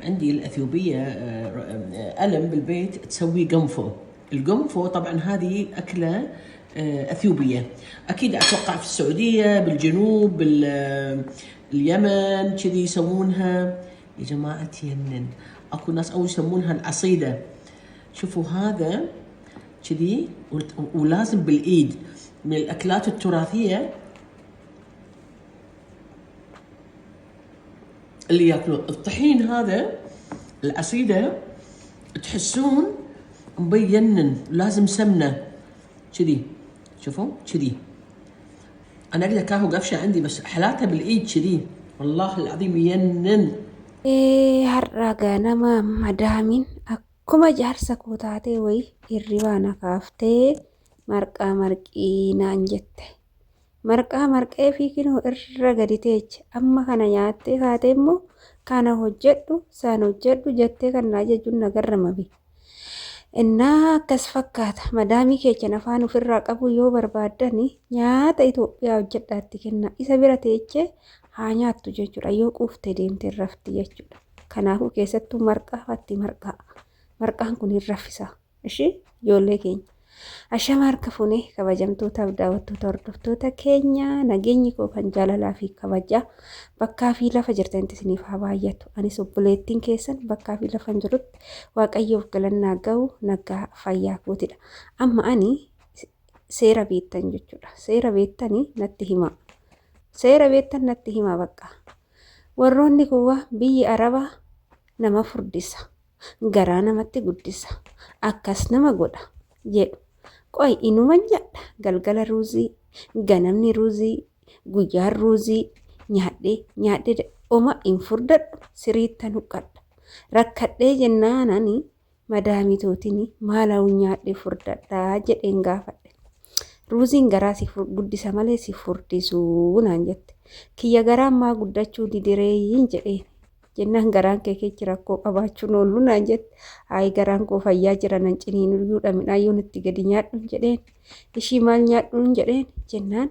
عندي الاثيوبيه الم بالبيت تسوي قنفو. القنفو طبعا هذه اكله اثيوبيه، اكيد اتوقع في السعودية، بالجنوب، باليمن كذي يسوونها. يا جماعة تينن، اكو ناس او يسمونها العصيده. شوفوا هذا كذي ولازم بالايد، من الاكلات التراثية اللي ياكلون الطحين هذا. العصيده تحسون مبينن، لازم سمنه كذي. شوفوا كذي، انا اقدر كاهو قفشه عندي، بس حالاتها بالايد كذي، والله العظيم ينن. Har'a ganama madaamiin akkuma jaarsa koo taatee wayii hirribaa na kaaftee marqaa marqii naan jette. Marqaa marqee fi kinoo irra gadi teeche. Amma kana nyaattee kaatee immoo kana hojjedhu san hojjedhu jettee kan na ajajuun na garramabe. Innaa akkas fakkaata. Madaamii keechan afaan ofirraa qabu yoo barbaaddani nyaata Itoophiyaa hojjedhaatti kenna. Isa bira teechee haa nyaattu jechuudha. Yoo quufte deemtee rafti jechuudha. Kanaafuu keessattuu marqaa fatti marqaa. Marqaan kun hin raffisa. Ishii ijoollee keenya. Ashama harka fuunee kabajamtootaaf daawwattoota hordoftoota keenya, nageenyi koo kan jaalalaa fi kabajaa bakkaa fi lafa jirtanitti isiniif haa baay'atu. Anis obboleettiin keessan bakkaa fi lafa hin jirutti Waaqayyoof galannaa ga'u nagaa fayyaa kootidha. Amma ani seera beektan jechuudha. Seera beektanii natti himaa. Seera beektan natti himaa bakka. Warroonni kuwwa biyyi Arabaa nama furdisa. Garaa namatti guddisa. Akkas nama godha jedhu. Qoy inuman nyaadha galgala ruuzii, ganamni ruuzii, guyyaan ruuzii nyaadhee nyaadhee oma hin furdadhu, siriittan huqqadha. Rakkadhee jennaan ani madaamitootini maalawu nyaadhee furdadha jedheen gaafadhe. Ruuziin garaa si guddisa malee si furdisuu naan jette. Kiyya garaan maa guddachuu didireeyin jedheen. Jennaan garaan kee keechi rakkoo qabaachuun oollu naan jette. Ayi garaan koo fayyaa jira, nan ciniinuyyuudha, midhaan yoon itti gadi nyaadhu jedheen. Ishii maal nyaadhuun jedheen jennaan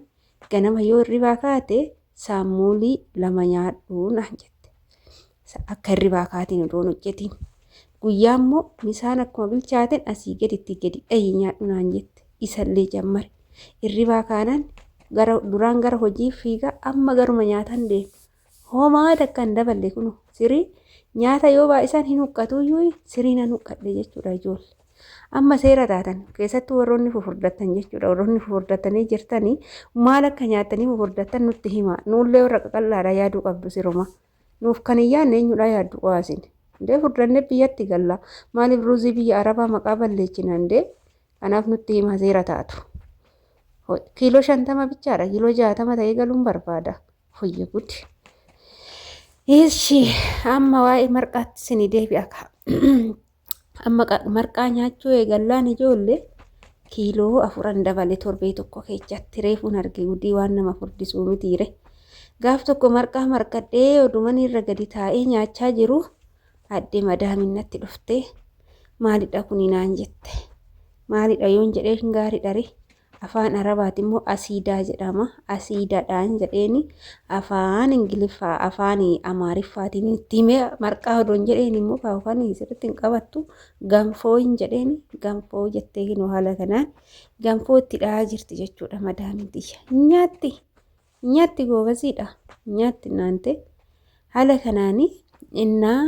ganama yoo hirribaa kaate saammuulii 2 nyaadhu naan jette. Akka hirribaa kaatiin odoon hojjetiin. Guyyaa immoo misaan akkuma bilchaateen asii gaditti gadi dhahi nyaadhu naan jette. Isallee jammare. Hirribaa kaanaan gara duraan gara hojii fiigaa amma garuma nyaataan deema. Homaa takka hin daballe kunu sirii nyaata yoo baay'isan hin huqqatuyyuu sirii nan huqqadhe jechuudha ijoolle. Amma seera taatan keessattuu warroonni fufurdattan jechuudha. Warroonni fufurdattanii jirtanii maal akka nyaattanii fufurdattan nutti hima. Nuullee warra qaqallaadha yaaduu qabdu siruma. Nuuf kan hin yaadne eenyudha yaaddu qo'aasin. Indee furdannee biyyatti galla. Maaliif ruuzii biyya Arabaa maqaa balleechina indee? Kanaaf nutti hima seera taatu. Kiiloo 50 bichaadha. Kiiloo 60 ta'ee galuun barbaada. Fuyya gudi. Ishi amma waa'ee marqaatti isinii deebi'a kaa. Amma marqaa nyaachuu eegallaan ijoollee kiiloo afuran dabale torbee tokko keessatti, reefuun arge gudii waan nama furdisuu mitiire. Gaaf tokko marqaa marqadhee oduman irra gadi taa'ee nyaachaa jiru adde madaamin natti dhuftee maalidha kuni naan jette. Maalidha yoon jedhee hin gaariidha ree. Afaan Arabaati immoo asiidaa jedhama. Asiidadhaan jedheeni afaan Ingiliffaa afaan Amaariffaatiin itti himee, marqaa odoon jedheen immoo kaawwan sirriitti hin qabattu, ganfoo hin jedheeni ganfoo jettee hinuu haala kanaan ganfoo itti dha'aa jirti jechuudha madaamin tiyya. Nyaatti nyaatti goobaziidha nyaatti naante haala kanaani innaa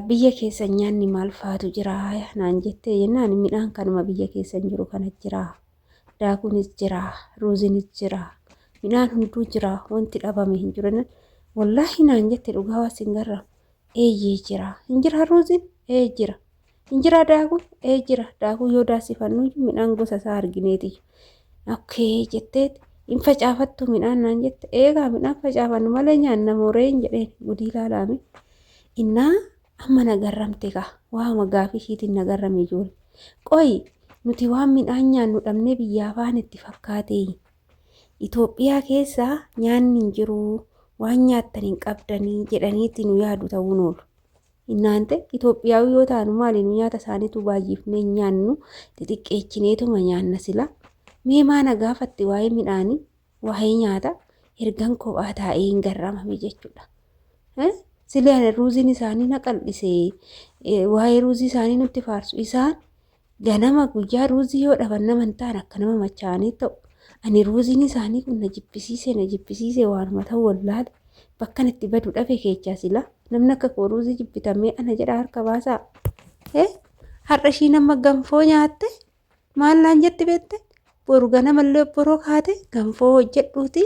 biyya keessan nyaanni maal faatu jira naan jettee jennaan midhaan kanuma biyya keessan jiru kana jira. Daakuunis jira, ruuziinis jira, midhaan hunduu jira, wanti dhabame hin jiru. Wallaahi naan jette, dhugaa waan sin garra. Eeyyee jira. Hin jira ruuziin? Ee jira. Hin jira daakuun? Ee jira. Daakuu yoo daasifannu midhaan gosa isaa argineeti. Okay jetteet hin facaafattu midhaan naan jette. Eegaa midhaan facaafannu malee nyaanna mooreen jedheen, gudii ilaalaame. Innaa amma na garramte kaa, waama gaafii ishiitiin na garrame ijoole. Qoyi nuti waan midhaan nyaannu dhabnee biyyaa afaan itti fakkaatee. Itoophiyaa keessa nyaanni hin jiru, waan nyaattan hin qabdanii jedhaniitti nu yaadu ta'uun oolu. Innaante Itoophiyaawii yoo taanu maali nu nyaata isaaniitu baay'ifnee hin nyaannu, xixiqqeechineetuma nyaanna sila. Mee maa na gaafatte waa'ee midhaanii, waa'ee nyaata ergan kophaa taa'ee hin garramame jechuudha. Silaa ruuziin isaanii na qal'ise, waa'ee ruuzii isaanii nutti faarsu. Isaan ganama guyyaa ruuzii yoo dhaban nama hin taane akka nama machaa'anii ta'u. Ani ruuziin isaanii kun na jibbisiise, na jibbisiise, waanuma ta'u wallaale. Bakkan itti badu dhabe keechaa sila. Namni akka koo ruuzii jibbitamee ana jedha harka baasaa. Har'a ishiin amma ganfoo nyaatte maal naan jetti beekte? Boru ganamallee boroo kaate ganfoo hojjedhuuti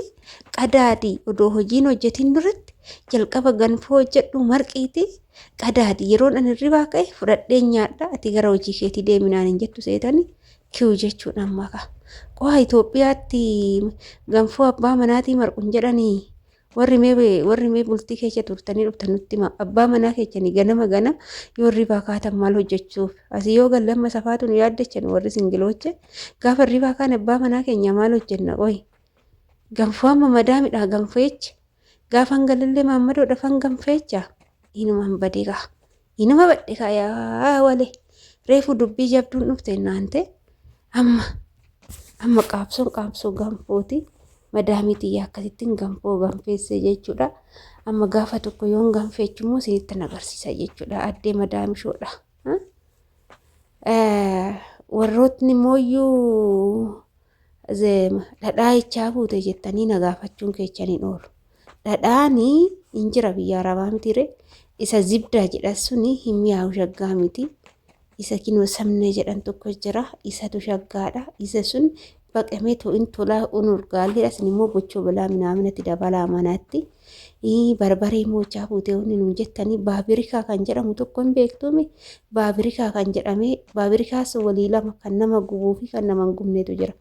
qadaadii, odoo hojiin hojjetin duratti jalqaba ganfoo hojjedhu marqiiti qadaadii, yeroon ani hirribaa ka'e fudhadheen nyaadha, ati gara hojii keetii deeminaan hin jettu seetani kiyu jechuudha amma ka. Qo'a Itoophiyaatti ganfoo abbaa manaatii marqun jedhanii warri mee bultii keessa turtanii dhuftan nutti hima. Abbaa manaa keessanii ganama ganama yoo hirribaa kaatan maal hojjechuuf? Asii yoo galle amma safaatu nu yaaddachan warri singilooche, gaafa hirribaa kaan abbaa manaa keenya maal hojjenna qoyi? Ganfoo amma madaamidha ganfeecha. Gaafa hangalallee maammadoodha fan ganfeecha. Inuma badee kaa. Inuma badhe kaa yaa walee. Reefu dubbii jabduun dhufte naante amma amma qaabsoon qaabsoo ganfooti. Madaamii xiyyaa akkasittiin ganfoo ganfeesse jechuudha. Amma gaafa tokko yoon ganfeechu immoo isinitti agarsiisa jechuudha. Addee madaamishoodha. Warrootni mooyyuu dhadhaa jechaa fuute jettanii na gaafachuun keechaniin oolu. Dhadhaani hin jira biyya arabaa mitiire, isa zibdaa jedhan suni hin mi'aawu, shaggaa miti. Isa kinoo samnee jedhan tokko jira, isatu shaggaadha. Isa sun baqamee to'in tolaa unurgaallee asin immoo gochoo balaa minaaminatti dabalaa manatti. Barbaree moochaa fuutee wanni nuun jettanii, baabirikaa kan jedhamu tokko hin beektuumi. Baabirikaa kan jedhamee, baabirikaas walii lama, kan nama gubuu fi kan nama hin gubnetu jira.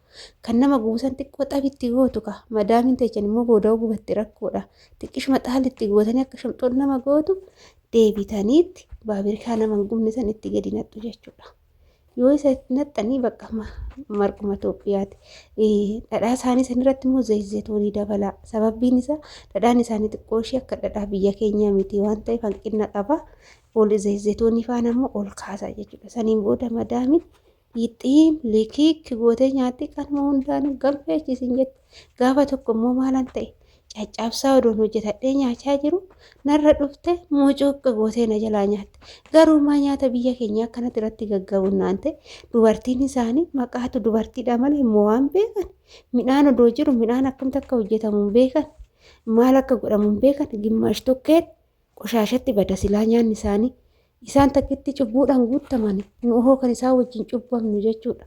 Kan nama gubu san xiqqoo xabitti gootu ka madaamiin teechan immoo booda'uu gubatti rakkoodha. Xiqqishuma xaalitti gootanii akka shamxoon nama gootu deebitaniitti baabirikaa nama hin gubne san itti gadi naxxu jechuudha. Yoo isa itti naxxanii bakka marquma Itoophiyaati. Dhadhaa isaanii sanirratti immoo zayitoonii dabalaa. Sababbiin isaa dhadhaan isaanii xiqqoo ishee akka dhadhaa biyya keenyaa miti waan ta'eef hanqina qaba. Ol zayitoonii faana immoo ol kaasaa jechuudha. Saniin booda madaamiin yixiim likiik gootee nyaatti, kanuma hundaanuu ganfeechisin jette. Gaafa tokko immoo maalan ta'e, caccabsaa odoon hojjetadhee nyaachaa jiru narra dhufte mucuuqqa gootee na jalaa nyaatte. Garuu maa nyaata biyya keenya akkanatti irratti gaggabuun naan ta'e, dubartiin isaanii maqaatu dubartiidha malee immoo waan beekan, midhaan odoo jiru midhaan akkamitti akka hojjetamu hin beekan, maal akka godhamu hin beekan, gimmaash tokkeen qoshaashatti bada silaa nyaanni isaanii. Isaan takkitti cubbuudhaan guuttaman, nu hoo kan isaan wajjin cubbamnu jechuudha.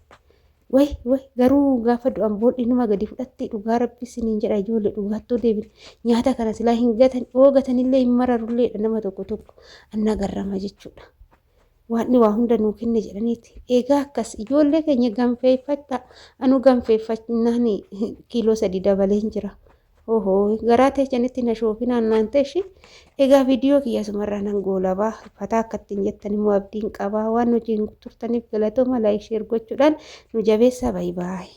Way way, garuu gaafa du'an bool'i numa gadi fudhatti, dhugaa rabbi isiniin jedha ijoollee, dhugaattoo deebin nyaata kana silaa hin gatan, yoo gatanillee hin mararulleedha, nama tokko tokko anna garrama jechuudha. Waaqni waa hunda nuu kenne jedhaniiti. Egaa akkas ijoollee keenya ganfeeffadha. Anu ganfeeffannaan kiiloo 3 dabaleen jira. Ohoo, garaa teechanitti na shoofinaan naan ta'eshi. Egaa viidiyoo kiyya asumarraa nan goolabaa. Fataa akka ittiin jettan immoo abdiin qabaa. Waan hojii turtaniif galatooma, like, share gochuudhaan nu jabeessaa. Bye bye.